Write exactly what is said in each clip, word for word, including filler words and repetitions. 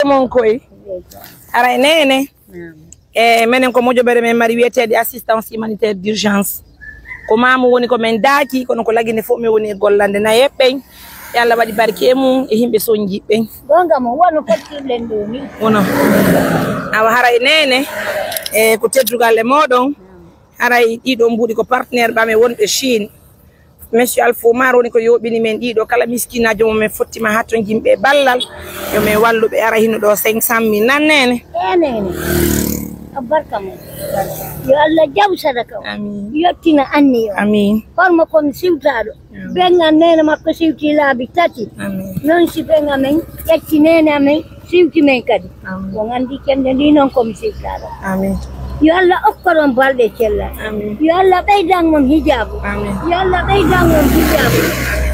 Mon koy. Haray neene. E menen ko mojobere men mari wiyeteede assistance humanitaire d'urgence. Ko maamu woni ko men daaki, kono ko lagine fof men woni e gollande nayeɓɓen. Yo Allah waɗi barke e mum e yimɓe sonjiiɓe ɓen. Goonga mon, wano fottirɗen ɗo ni. Wono. Awa haray neene, e ko teddugal e mooɗon. Haray ɗiɗo mbuuɗi ko partenaire ɓe amen wonɓe Chine. Monsieur Alpha Oumar woni ko yooɓini men ɗiɗo, kala miskinaajo mo men fottima hattonjinɓe e ballal, yo men wallu ɓe. Ara hino ɗo cinq cent mille nan neene. E neene. A barka mon. Yo Allah jaɓu sadaka o. Amin. Yottina anniya o. Amin. Hormo kon siwtaaɗo. Amin. Beŋ an neene makko siwti laabi tati. Amin. Non si beŋ amen ƴetti neene amen, siwti men kadi. Amin. On anndi kende ndi non ko mi siwtaaɗo. Amin. Yo Allah okkoron balɗe cella. Amin. Yo Allah ɓeydan mon hijaabu. Amin. Yo Allah ɓeydan mon hijaabu.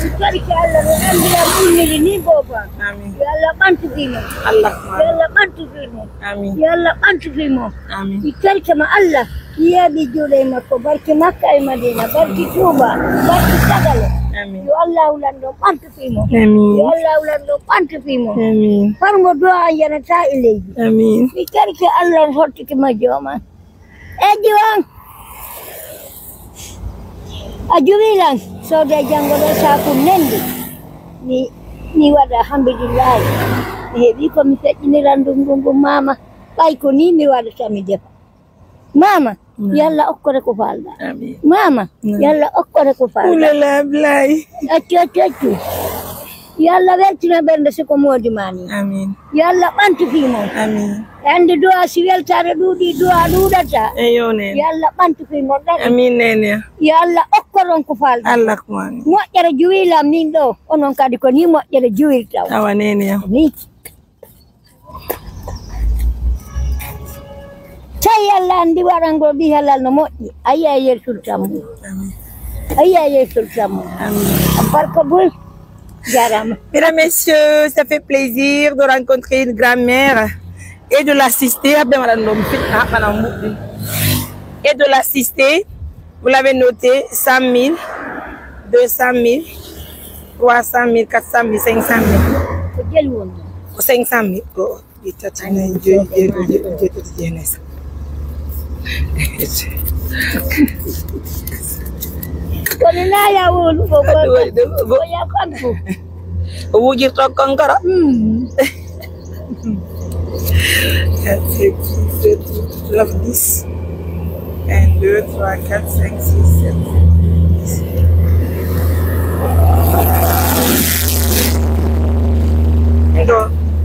Mi torike Allah no anndi am ummiri ni booba. Amin. Yo Allah ɓantu fii mon. Allah. Yo Allah ɓantu fii mon. Amin. Yo Allah ɓantu fii mon. Amin. Mi torike ma Allah. Yeeɓi juuɗe e makko, barki Makka e Madina, barki Tuuba, barki Sagale. Amin. Yo Allahu lanɗo ɓantu fii mo. Amin. Yo Allahu lanɗo ɓantu fii mo. Amin. Far mo du'a an yanata e leydi. Amin. Mi torike Allah on hortike ma jooma. E jiwon. A juwi lan, soode janngo ɗo saaku nendi. Mi, mi waɗa alhamdulillahi. Mi heɓi ko mi feƴƴiniran ɗum ɗum ɗum maama. Ɓay ko ni mi waɗata mi defa. Maama, yo Allah okkore ko faalɗaa. Amin. Maama, yo Allah okkore ko faalɗaa. Ulala Ablaye. Accu, accu, accu. Yo Allah weltino ɓernde si ko moodi maa ni. Amin. Yo Allah ɓantu fii mon. Amin. E annde du'a si weltaare ɗuuɗi, du'a ɗuuɗata. Eyo, nene. Yo Allah ɓantu fii mon ɗaɗi. Amin, nene. Yo Allah okkoron ko faalɗaa. Allah ko amin. Moƴƴere juwilam min ɗo, onon kadi ko ni moƴƴere juwirta on. Awa, nene. Ni. Tawi Allah anndi waɗangol ɗi halal no moƴƴi. A yi'a Yeesu tammu. A yi'a Yeesu tammu. Barka bul. Jarama. Mesdames, messieurs, ça fait plaisir de rencontrer une grand-mère et de l'assister. Habbe maɗa ɗum fit haɓɓana muɗɗi. Et de l'assister. Vous l'avez noté, cent mille, deux cent mille, trois cent mille, quatre cent mille, cinq cent mille. Ko jeli woni ɗon? Ko cinq cent mille. Ko ɗi tati, nayi, joyi, jeeɗiɗi, jeetati, jeenayi, sappo. Kono na ya wolu ko ko. Adu waɗi ɗo, ko. Ko ya kanko. O wujirto konkoro. Mm. Quatre, cinq, six, sept, huit, neuf, dix. Un, deux, trois, quatre, cinq, six, sept, huit, neuf, dix. Ɗo.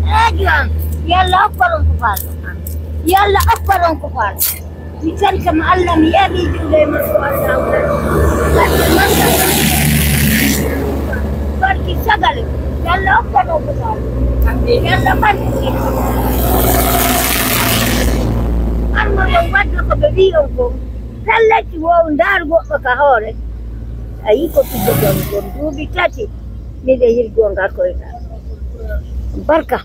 Eejo am, yo Allah okkoron ko faalɗon. Yo Allah okkoron ko faalɗon. Mi sarika ma Allah, mi yeeɓi juuɗe e makko Allah. Barke makko. Barke sagale. Yo Allah okkan on ko faalɗon. Yo Allah barke. Arma on wadda ko ɓe wi'i on kon. Pellet, woow, ndaar goɗɗo ka hoore. A yii ko ɓiɗɗo gon, gon duuɓi tati, miɗo hirgo ngal koyɗal. Barka.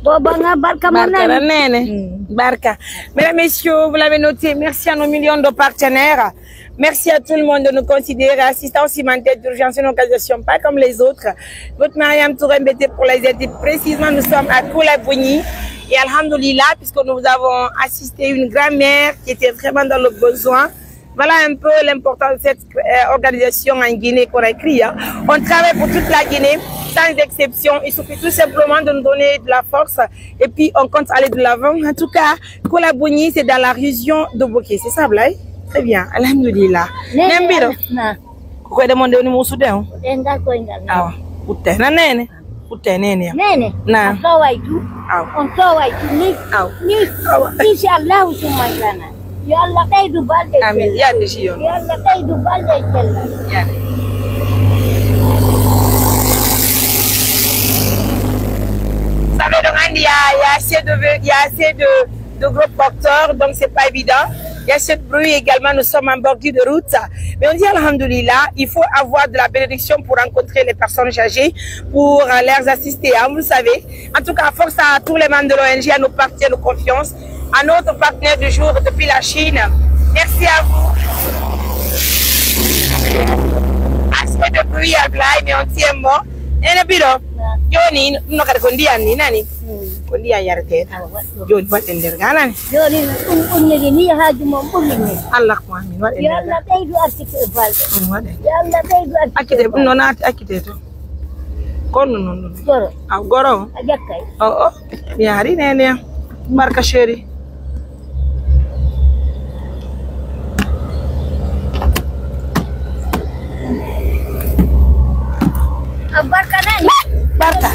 Booba nga barka mo Barka nani. Nene. Mm. Barka. Mesdames, messieurs, vous l'avez noté, merci à nos millions de partenaires. Merci à tout le monde de nous considérer. Assistance humanitaire d'urgence, une organisation pas comme les autres. Votre Mariam Touré Mbete pour les aides. Précisément, nous sommes à Koulabougni. Et alhamdoulilah, puisque nous avons assisté une grand-mère qui était vraiment dans le besoin. Voilà un peu l'importance de cette, euh, organisation en Guinée-Conakry, hein. On travaille pour toute la Guinée, sans exception. Il suffit tout simplement de nous donner de la force et puis on compte aller de l'avant. En tout cas, Koulabougni, c'est dans la région de Boké. C'est ça, Blay? Très bien. Alhamdulillah. Nene, Nambiro. Na. Ko koyɗe mon ɗe woni muusude on? Ko ɗen ngal koyngal. Awa. Utte na nene. Utte nene ya. Nene. Na. On toway tu. Aw. On toway tu ni. Aw. Ni. Awa. Inshallahu summa kana. Yo Allah ɓeydu balɗe. Amin. Cella. Yaade si yo. Yo Allah ɓeydu balɗe cella. Yaade. Sabe ɗon anndi, il y a, il y a assez de ve-, il y a assez de, de gros porteurs, donc c'est pas évident. Il y a ce bruit également, nous sommes en bordure de route. Mais on dit, alhamdoulilah, il faut avoir de la bénédiction pour rencontrer les personnes âgées, pour, euh, les assister, hein, vous le savez. En tout cas, force à tous les membres de l'O N G, à nos partenaires de confiance, à notre partenaire du jour depuis la Chine. Merci à vous. Assez de bruit à Blaye, mais on tient bon. Neene Biro, jooni ɗum no kadi ko ndiyan ni, nani? Hmm. Ko ndiyan yareteeɗo. Awa, waɗ ɗum. Jooni waɗen nder ga, nani? Jooni ɗum ɓurniri ni, haaju mon ɓurri ni. Allah ko amin, waɗen nder ga. Yo Allah ɓeydu arsike e balɗe. Ɗum waɗen. Yo Allah ɓeydu arsike e balɗe. Accite, ɗum no naati, accite to. Kono non ɗum. Goro. Aw, goro. A jakkay. O, o. Mi yaari neene am. Barka chéri. Barka nani? Barka.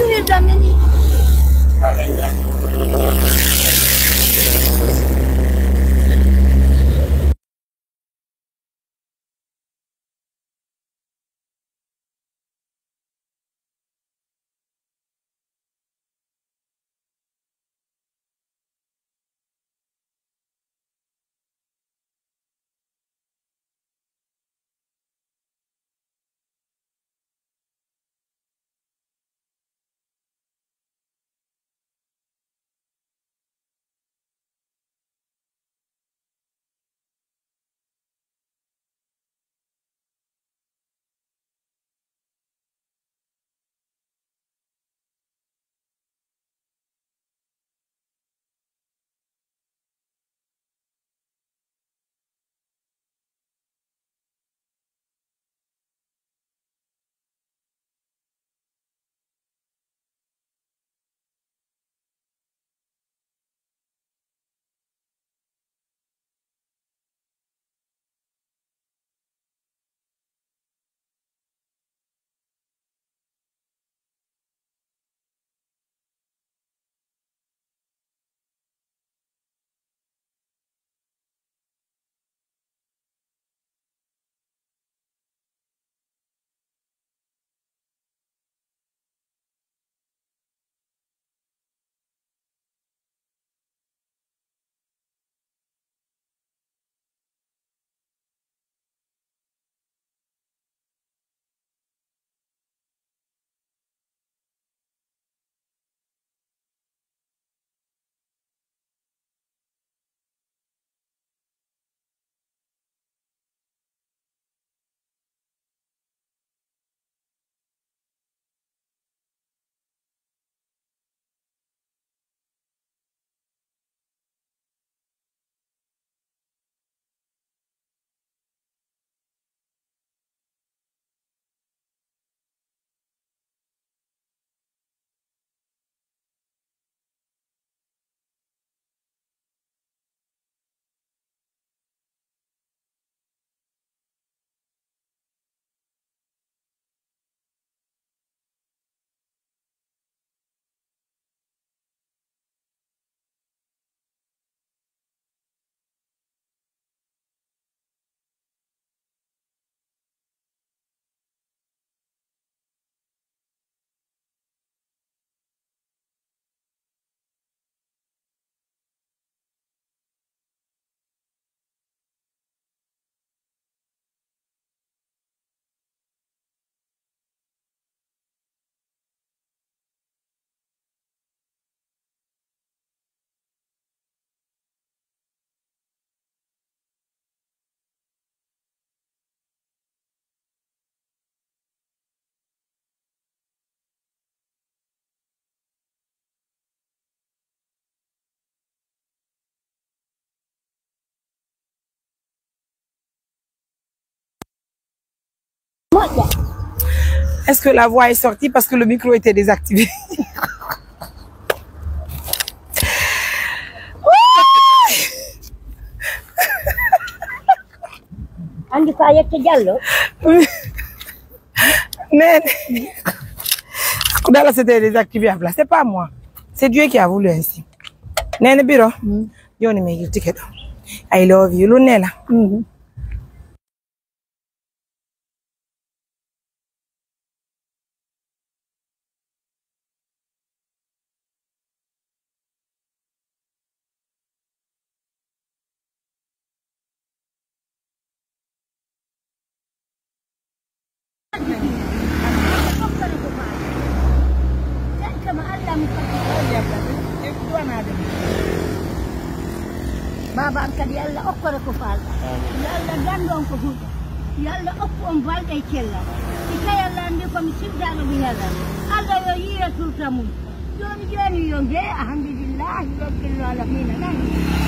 Moƴƴa. Est-ce que la voix est sortie parce que le micro était désactivé? Anndi ko a yetta Jallo? Nene. Kudala, c'était désactivé à place. C'est pas moi. C'est Dieu qui a voulu ainsi. Nene Biro. Mm. Jooni mi yiltike ɗo. I love you. Lunela. Mhm. Baaba an kadi, yo Allah okkore ko faalɗaa. Amiin. Yo Allah dandu on ko huɗo. Yo Allah okku on balɗe e cellal. Si tawi Allah anndi ko mi sifdaaɗo ɗum, yo Allah. Yo yiya surta mum. Jooni jooni yo ngee, alhamdulillahi rabbil alamina nan.